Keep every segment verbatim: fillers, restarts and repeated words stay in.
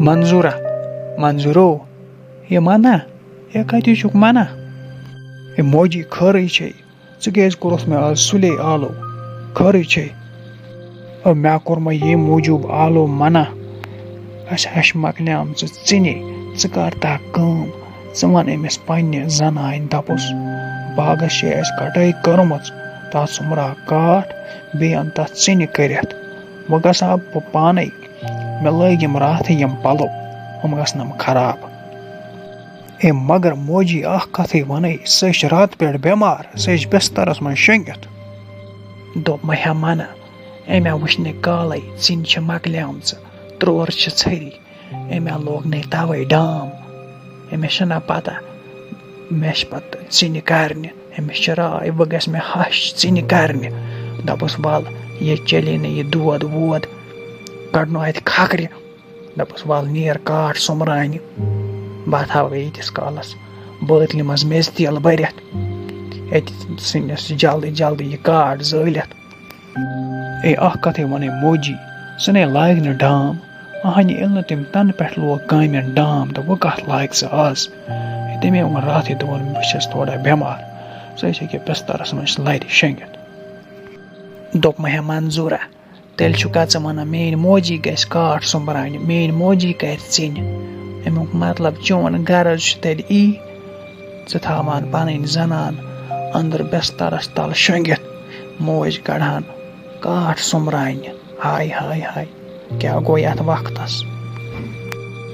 منظورہ، منظورو، یہِ منہ، یہِ کتہِ چھُکھ منہ؟ ہے موجی، خٲرٕے چھے؟ ژٕ کیازِ کوٚرُتھ مےٚ آز سُلے آلو؟ خٲرٕے چھے؟ او، مےٚ کوٚر مےٚ ییٚمہِ موٗجوٗب آلو منع۔ اسہِ ہش مۄکلیمژٕ ژِنہِ۔ ژٕ کر تہٕ کٲم، ژٕ وَن أمِس پننہِ زنانہِ، دَپُس، باغس چھے اسہِ کٹٲے کٔرمٕژ، تتھ سوٚمبراو کاٹھ، بیٚیہِ اَن تتھ ژِنہِ کٔرِتھ۔ وۄنۍ گژھٕ ہا بہٕ پانے، مےٚ لٲگۍ یِم راتھٕے یِم پلو، یِم گژھنم خراب۔ اے مگر موجی، اکھ کتھٕے ونے، سۄ چھِ راتہٕ پٮ۪ٹھ بٮ۪مار، سۄ چھِ بسترس منٛز شۄنٛگِتھ۔ دوٚپ مےٚ، ہے منہ، أمۍ ہا وٕچھ نہٕ کالے، ژِنہِ چھِ مۄکلیمژٕ، ترور چھِ ژھٔری، أمۍ ہا لوگ نَے توے ڈام۔ أمِس چھَنا پتہ، مےٚ چھِ پتہٕ ژِنہِ کرنہِ، أمِس چھِ راے، وۄنۍ گژھِ مےٚ ہش ژِنہِ کرنہِ۔ دوٚپُس، ول، ییٚتہِ چلے نہٕ یہِ دود وود، کڑنو اتہِ کھکھرِ۔ دوٚپُس، ول نیر کاٹھ سوٚمبراونہِ، بہٕ ہا تھاوَے ییٖتِس کالس بٲتلہِ منٛز میٚژِ تیٖل بٔرِتھ، أتی ژھٕنِس جلدی جلدی یہِ کاٹھ زٲلِتھ۔ اے، اکھ کتھے ونے موجی، سُہ نے لاگہِ نہٕ ڈام۔ اہنہِ، ییٚلہِ نہٕ تٔمۍ تنہٕ پٮ۪ٹھ لوگ کامٮ۪ن ڈام، تہٕ وۄنۍ کتھ لاگہِ سُہ آز؟ ہے، تٔمۍ ہے ووٚن راتھٕے، دوٚپُن، بہٕ چھَس تھوڑا بٮ۪مار، سُہ ٲسۍ ییٚکیٛاہ بسترس منٛز لرِ شۄنٛگِتھ۔ دوٚپ مےٚ، ہے منظورہ، تیٚلہِ چھُکھا ژٕ وَنان، میٛٲنۍ موجی گژھِ کاٹھ سوٚمبراونہِ، میٛٲنۍ موجی کَرِ ژِنہِ؟ اَمیُک مطلب، چون غرض چھُ تیٚلہِ یی، ژٕ تھاوان پَنٕنۍ زَنان أنٛدرٕ بِستَرَس تَل شۄنٛگِتھ، موج کَڑٕہَن کاٹھ سوٚمبراونہِ۔ ہاے، ہاے، ہاے، کیٛاہ گوٚو یَتھ وقتَس؟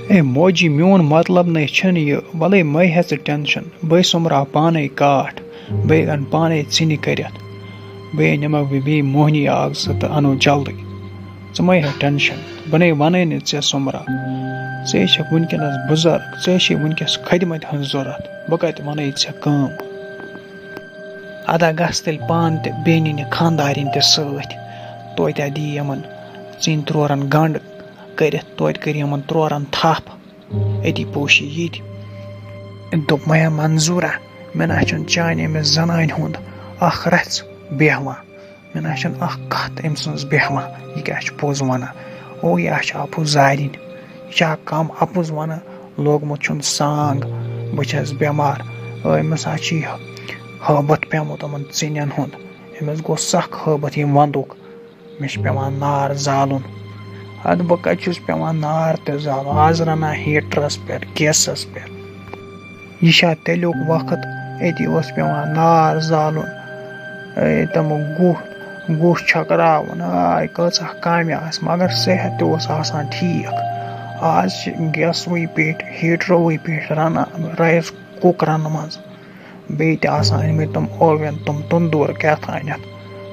اے موجی، میون مطلب نَے چھُنہٕ یہِ، وَلَے مَے ہےٚ ژٕ ٹٮ۪نشَن، بَے سوٚمبراو پانَے کاٹھ۔ بیٚیہِ اَن پانَے ژِنہِ کٔرِتھ۔ بیٚیہِ نِمَکھ بہٕ بیٚیہِ موہنی اَکھ زٕ تہٕ اَنو جلدی۔ ژٕ مَے ہےٚ ٹٮ۪نشَن، بہٕ نے وَنَے نہٕ ژےٚ سوٚمبراو۔ ژےٚ چھَکھ وٕنکٮ۪نَس بُزرگ، ژےٚ چھے وٕنکٮ۪س خدمتہِ ہٕنٛز ضوٚرَتھ، بہٕ کَتہِ وَنَے ژےٚ کٲم۔ اَدا گژھ تیٚلہِ پانہٕ تہِ، بیٚیہِ نِنہِ خانٛدارِنۍ تہِ سۭتۍ۔ توتہِ دِیہِ یِمَن ژِنۍ ترورَن گنٛڈ کٔرِتھ، توتہِ کٔرۍ یِمَن ترورَن تھَپھ۔ أتی پوشی یہِ تہِ۔ دوٚپ مےٚ، منظورہ، مےٚ نہ چھُنہٕ چانہِ أمِس زنانہِ ہُنٛد اکھ رژھ بیہوان۔ مےٚ نہ چھُنہٕ اکھ کتھ أمۍ سٕنٛز بیہوان۔ یہِ کیٛاہ چھُ پوٚز ونان؟ او، یہِ ہا چھِ اَپُز زارِنۍ۔ یہِ چھا کم اَپُز ونان؟ لوگمُت چھُن سانگ، بہٕ چھَس بٮ۪مار۔ أمِس ہا چھُ یہِ ہٲبتھ پیومُت یِمن ژِنٮ۪ن ہُنٛد۔ أمِس گوٚو سخ ہٲبتھ ییٚمہِ ونٛدُک۔ مےٚ چھُ پٮ۪وان نار زالُن۔ اَدٕ بہٕ کَتہِ چھُس پٮ۪وان نار تہِ زالُن؟ آز رَنان ہیٖٹرَس پٮ۪ٹھ، گیسَس پٮ۪ٹھ۔ یہِ چھا تیٚلیُک وقت؟ أتی اوس پٮ۪وان نار زالُن، اے، تِمہٕ گُہہ، گُہہ چھٔکراوُن، آے، کۭژاہ کامہِ آسہٕ، مگر صحت تہِ اوس آسان ٹھیٖک۔ آز چھِ گیسوٕے پیٚٹھۍ، ہیٖٹروٕے پیٚٹھۍ رَنان، رایِس کُکرَن منٛز۔ بیٚیہِ تہِ آسان أنۍ مٕتۍ تِم اووٮ۪ن، تِم تندوٗر کیٛاہ تانٮ۪تھ،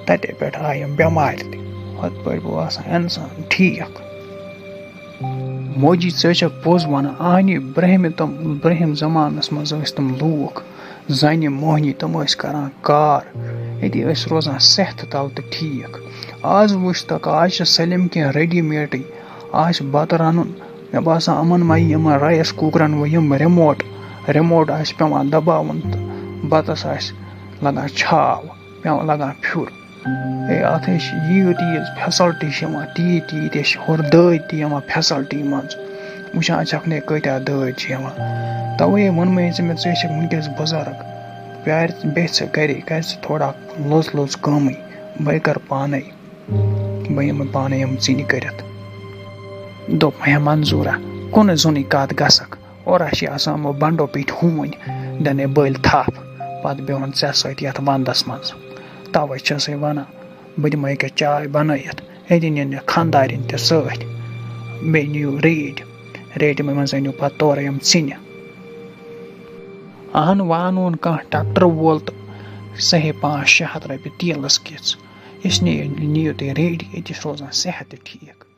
تَتے پٮ۪ٹھ آیہِ یِم بٮ۪مارِ تہِ۔ ہُتھ پٲٹھۍ گوٚو آسان اِنسان ٹھیٖک۔ موجی، ژٕ چھَکھ پوٚز وَنان، اہنہِ، برٛہمہِ تِم، برٛہِم زمانَس منٛز ٲسۍ تِم لوٗکھ، زَنہِ موہنی، تِم ٲسۍ کَران کار، أتی ٲسۍ روزان صحتہٕ تَل تہٕ ٹھیٖک۔ آز وٕچھ تہٕ آز چھِ سٲلِم کینٛہہ ریڈی میڈٕے۔ آز چھِ بَتہٕ رَنُن، مےٚ باسان، یِمَن ما یی یِمَن رایِس کُکرَن وۄنۍ یِم رِموٹ، رِموٹ آسہِ پٮ۪وان دَباوُن تہٕ بَتَس آسہِ لَگان چھاو، پٮ۪وان لَگان پھیُر۔ ہے، اَتھ ہے چھِ ییٖژ تیٖژ فیسَلٹی چھِ یِوان، تیٖتۍ تیٖتۍ چھِ ہورٕ دٲدۍ تہِ یِوان فیسَلٹی منٛز۔ وٕچھان چھَکھ نے کۭتیٛاہ دٲدۍ چھِ یِوان۔ تَوَے ووٚنمَے ژےٚ مےٚ، ژٕ چھَکھ وٕنکٮ۪س بُزرگ۔ پیارِ بیٚہہ ژٕ گَرے، کَرِ ژٕ تھوڑا لوٚژ لوٚژ کٲمٕے۔ بَے کَرٕ پانَے۔ بہٕ یِمہٕ پانَے یِم ژِنہِ کٔرِتھ۔ دوٚپ مےٚ، ہے منظورہ، کُنُے زوٚنُے کَتھ گژھکھ؟ اورٕ ہا چھِ آسان یِمو بَنڈو پیٚٹھۍ ہوٗنۍ، دِنَے بٔلۍ تھَپھ، پَتہٕ بیٚہُن ژےٚ سۭتۍ یَتھ وَندَس منٛز۔ تَوَے چھَسَے وَنان، بہٕ دِمَے ییٚکیٛاہ چاے بَنٲیِتھ، أتی نِن یہِ خانٛدارِنۍ تہِ سۭتۍ۔ بیٚیہِ نِیِو ریٖڈۍ، ریٖڈِ منٛز أنِو پَتہٕ تورَے یِم ژِنہِ۔ اَہَن، وۄنۍ اَنون کانٛہہ ٹرٛیکٹَر وول تہٕ سُہ ہے پانٛژھ شےٚ ہَتھ رۄپیہِ تیٖلَس کِژھ۔ اس لیے نِیِو تُہۍ ریٖڈۍ، أتی چھُ روزان صحت تہِ ٹھیٖک۔